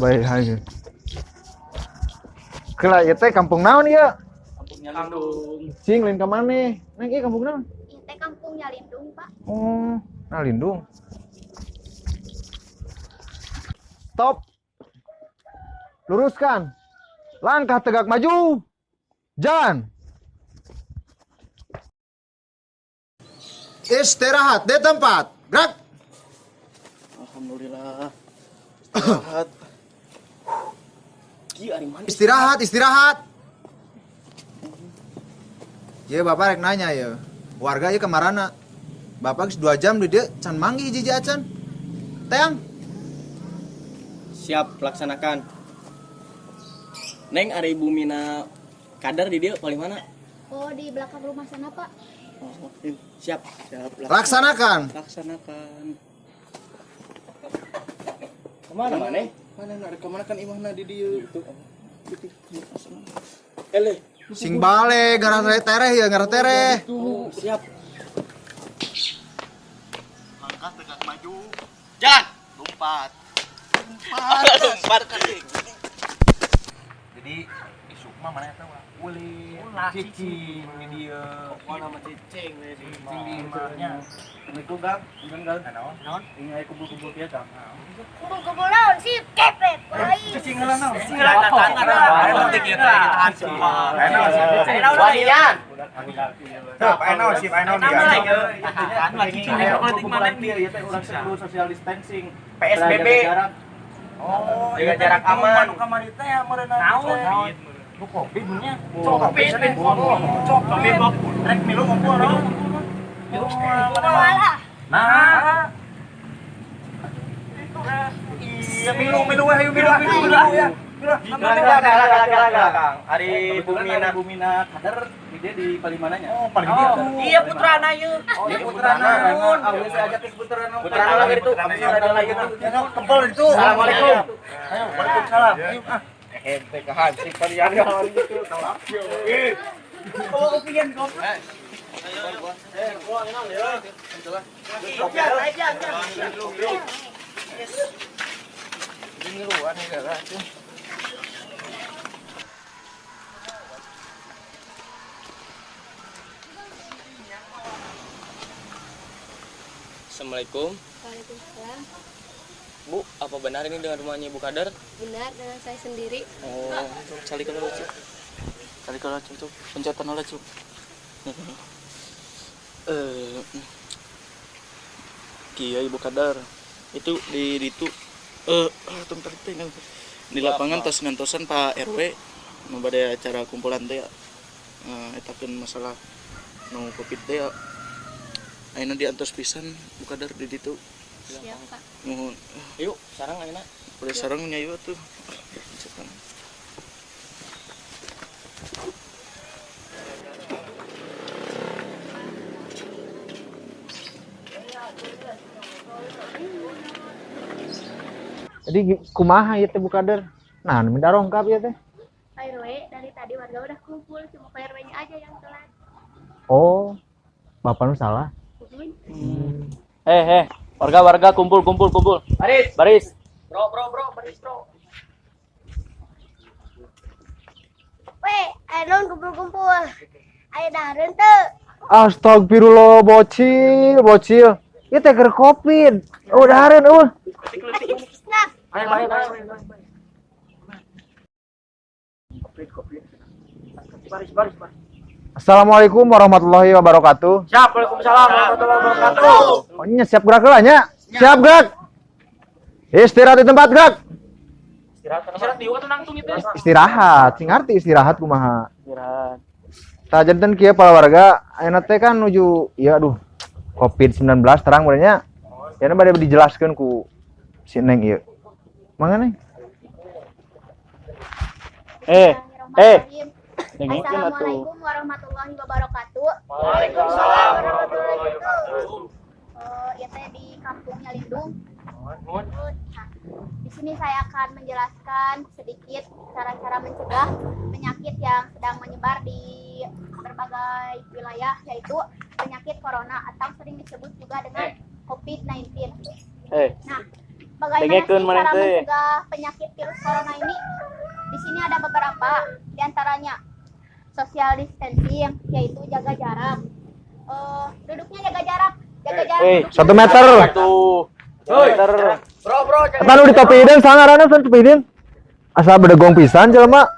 Baik aja. Kela ieu teh kampung naon ieu? Kampung Nyalindung. Cing lain ka maneh? Neng ieu kampung naon? Ieu teh kampung Nyalindung, Pak. Oh, Nyalindung. Stop. Luruskan. Langkah tegak maju. Jalan. Istirahat di tempat. Gerak. Alhamdulillah. Istirahat. Kieu ari mana? Istirahat, istirahat. Ya bapak rek nanya ya. Warga ya kemarana. Bapak geus 2 jam di dieu can manggih hiji acan. Teang. Siap, laksanakan. Neng ari Bumina Kadar di dieu paling mana? Oh, di belakang rumah sana, Pak. Oh, siap. Siap. Laksanakan. Laksanakan. Kemana mana? Mana nak kemana kan imahna di dieu. Itu. Ele. Sing balik ngarah tereh ya ngarah tereh. Oh, siap. Langkah tegak maju. Jalan. Lompat. Lompat. Jadi isuk mah mana eta ulah ulin, cicing di dieu. Pokokna mah cicing we di Cicing di imahnya. Assalamualaikum, Kang. Gimana, Kang? Naon? Naon? Ini aya kumpul-kumpul kieu, Kang. Kumpul-kumpul naon sih? Kepet. Cicing heula naon? Cicing heula tahan. Penting ieu teh tahan semua. Wanian. Tuh, Pak Eno sih, Pak Eno dia. Cicing politik mana dia ieu teh urang kudu social distancing. PSBB. Oh, jaga jarak aman. Nu kamari teh meureunna. Naon? Nu Covid nya. Covid. Covid. Rek milu ngumpul naon? Walah. Nah. Iya, milu milu we hayu milu milu ya. Kang. Ari Bumina Bumina Kader di dia di paling mananya? Oh, paling dia. Iya putrana ieu. Oh, iya putrana. Ah, geus aja ke putrana. Putrana lagi itu. Putrana lagi itu. Kebel itu. Assalamualaikum. Ayo, waalaikumsalam. Ayo ah. Ente kahansip parian itu. Oh, opian goblok. Assalamualaikum. Waalaikumsalam. Bu, apa benar ini dengan rumahnya Ibu Kader? Benar, dengan saya sendiri. Oh, cari kalau lucu. Cari kalau lucu, pencatan oleh cuk. Kia Ibu Kadar itu di itu di lapangan tos ngantosan Pak RW nu bade acara kumpulan teh etakeun masalah nu Covid teh ayeuna diantos pisan Bu Kadar di ditu. Siap, Pak. Nuhun. Yuk, sarang ayeuna. Udah sarang nya ieu tuh. Jadi kumaha ieu teh Bu Kader? Nah, nu minta rongkap ieu teh. Pak RW, dari tadi warga udah kumpul, cuma Pak RW-nya aja yang telat. Oh, bapak nu salah. Eh, warga-warga kumpul kumpul kumpul. Baris, baris. Bro, bro, bro, baris, bro. Weh, ayo non kumpul-kumpul. Ayo dahareun teu. Astagfirullah, bocil, bocil. Ieu teh keur Covid. Oh, dahareun eueuh. Nah, Ayo, ayo, ayo. Baris, baris, baris. Assalamualaikum warahmatullahi wabarakatuh. Siap, waalaikumsalam warahmatullahi wabarakatuh. Oh, nya siap gerak heula nya. Siap gerak. Istirahat di tempat gerak. Istirahat di waktu nangtung itu. Istirahat, sing arti istirahat kumaha. Istirahat. Tah janten kieu para warga, ayeuna teh kan nuju ieu aduh Covid-19 terang meureun nya. Ayeuna bade dijelaskeun ku si Neng ieu. Mangga Neng? Eh, eh. Dengekeun atuh. Assalamualaikum warahmatullahi wabarakatuh. Waalaikumsalam warahmatullahi wabarakatuh. Oh, ya teh di kampung Nyalindung. Nah, di sini saya akan menjelaskan sedikit cara-cara mencegah penyakit yang sedang menyebar di berbagai wilayah, yaitu penyakit corona atau sering disebut juga dengan COVID-19. Eh, Nah, Bagaimana Dengekeun sih maneh cara teh. Mencegah penyakit virus corona ini? Di sini ada beberapa, di antaranya social distancing, yaitu jaga jarak. Duduknya jaga jarak, jaga jarak. Eh, Duduknya. 1 meter. Tuh. Meter. Eta nu ditopiin sangarana san topiin. Asa bedegong pisan jelema.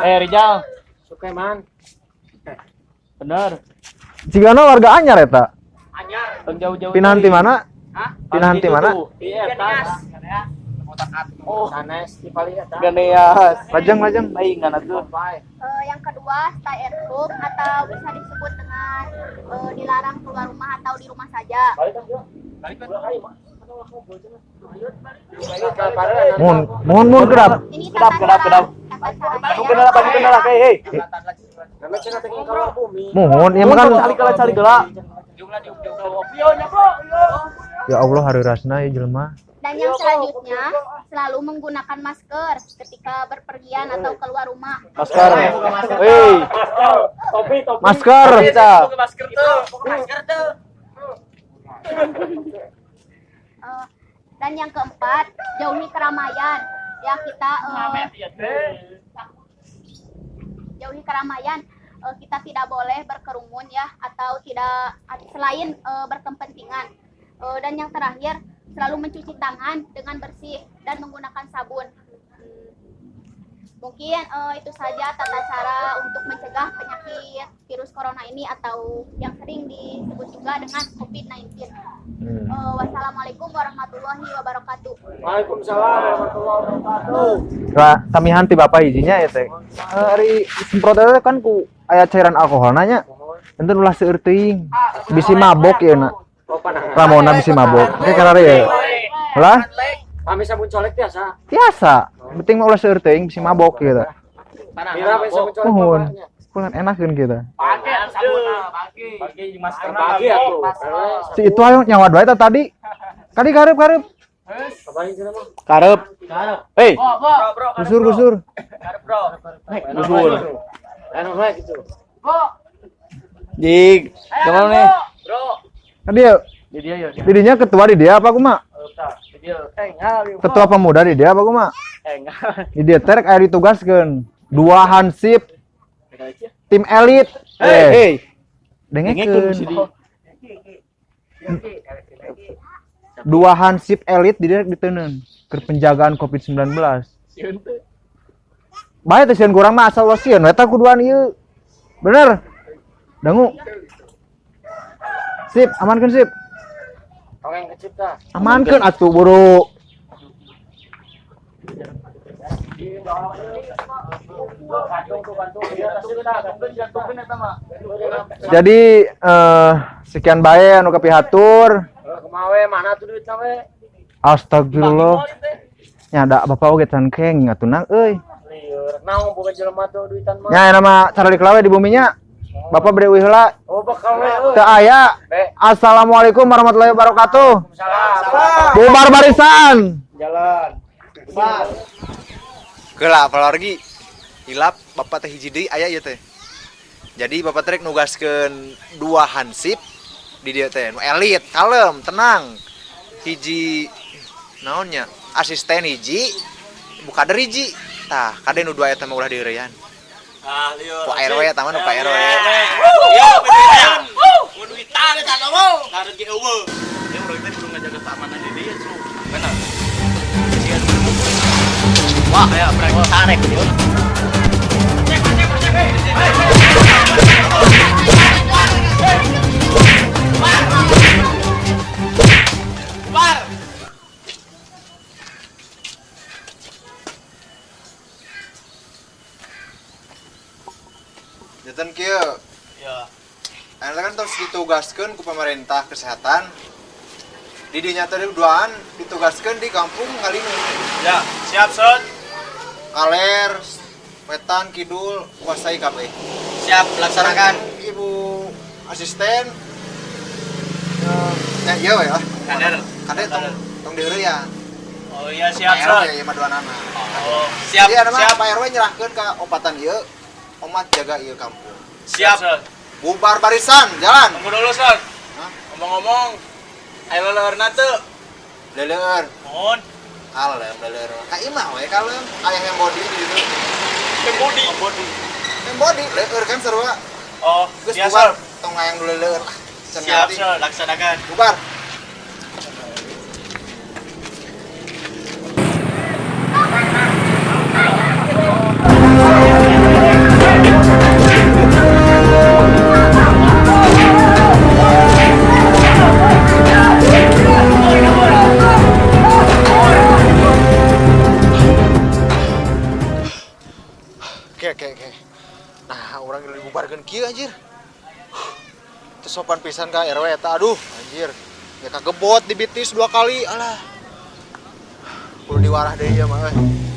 Eh, Rijal. Sukeman. Bener. Cigana warga anyar eta. Tong jauh-jauh. Pindahan ti mana? Pindahan ti mana? Iya, tas. Oh, sanes di paling eta. Ganeas. Lajeng, lajeng. Aing atuh. Yang kedua, stay at home atau bisa disebut dengan dilarang keluar rumah atau di rumah saja. Mohon, mohon, mohon kedap. Ini Kedap, tata kedap, cara, kedap. Tata caranya. Bandungkeun heula, bandungkeun heula, hei, hei. Nama cenah teh keluar bumi. Mohon, ieu mah kan Cali geula, cali geula. Ya Allah, hari rasna ya jelema. Dan yang selanjutnya, selalu menggunakan masker ketika berpergian atau keluar rumah. Masker. Hei. Masker. Kita. Dan yang keempat, jauhi keramaian. Ya, kita jauhi keramaian. Kita tidak boleh berkerumun ya atau tidak selain berkepentingan. Dan yang terakhir, selalu mencuci tangan dengan bersih dan menggunakan sabun. Mungkin itu saja tata cara untuk mencegah penyakit virus corona ini atau yang sering disebut juga dengan COVID-19. Wassalamualaikum warahmatullahi wabarakatuh. Waalaikumsalam warahmatullahi wabarakatuh. Lah, samihan ti bapak hijinya ya teh. Ari semprot eta kan ku aya cairan alkohol nanya. Enten ulah seueur teuing. Bisi mabok ieu na. Oh, panangan. Ramona bisi mabok. Oke karare ya. Lah, Kami sabun colek biasa. Tiasa. Penting mah ulah seueur teuing bisi mabok gitu. Mira apa sabun colek Mohon. bapaknya? Kurang enakeun kita. Pagi atuh. Si itu ayo nyawa dua eta tadi. Kadi karep karep. Kabarin cenah mah. Karep. Hei, Gusur gusur. gusur. Enak we gitu. Jig. Kemana nih? Kadi ya. Didinya ketua di dia apa kumaha? Ketua pemuda di dia apa kumaha? Di dia terek aya ditugaskeun. Dua hansip tim elit. Hei, hei. Dengekeun. Dengekeun. Dua hansip elit di dia diteunkeun keur penjagaan COVID-19. Bae teh sieun kurang mah asal ulah sieun we eta kuduan ieu. Bener. Dangu. Sip, amankeun sip. Tong yang kecipta. Amankeun atuh buru. Jadi sekian bae anu kapihatur. Kumaha we mana tuh duitna we? Astagfirullah. Nya da bapak oge can keng atuh nang euy. Lieur. Naon boga jelema tuh duitan mah. Nya nama cara diklawe di buminya. Bapak bade uih heula. Oh, bakal we euy. Teu aya. Be. Assalamualaikum warahmatullahi wabarakatuh. Salam. Bubar barisan. Jalan. Geula apalagi hilap bapak teh hiji deui aya ieu teh. Jadi bapak trek nugaskeun dua hansip di dieu teh nu elit, kalem, tenang. Hiji naonnya? Asisten hiji, bu kader hiji. Tah, kade nu dua eta mah ulah dieureyan. Ah, lieur. Ku RW eta mah nu Pak RW. Yo, duitan. Duitan eta mah. Karep ge eueuh. Dia urang teh kudu ngajaga keamanan di dieu, Su. Bener. Wah, aya berani tarik ieu. Janten kieu. Ya. Anu kan terus ditugaskeun ku pemerintah kesehatan. Di dinya teh duaan ditugaskeun di kampung Ngalinung. Ya, siap, Son. Kaler, wetan, kidul, kuasai kabeh. Siap, laksanakan. Ibu asisten ya iya we lah. Kader. Kader tong tong dieureyan. Oh iya, siap, Pak RW Son. ya mah duanana. Oh, siap, Jadi anu mah siap. Pak RW nyerahkeun ka opatan ieu, omat jaga ieu kampung. Siap, Son. Bubar barisan, jalan. Tunggu dulu, Son. Hah? Ngomong-ngomong, ayo leuleurna teu. Leuleun. Mohon. Kalem leueur. Ka imah we kalem, aya yang body di ditu. Body. Body. Yang body leueur kan sarua. Oh, Geus biasa. bubar, tong ngayang dulu leueur lah. Can Siap, ngerti. sir. Laksanakan. Bubar. Oke. Nah, urang dibubarkeun kieu anjir. Terus sopan pisan ka RW eta, aduh anjir. Ya kagebot di bitis dua kali, alah. Kudu diwarah deui ya mah euy.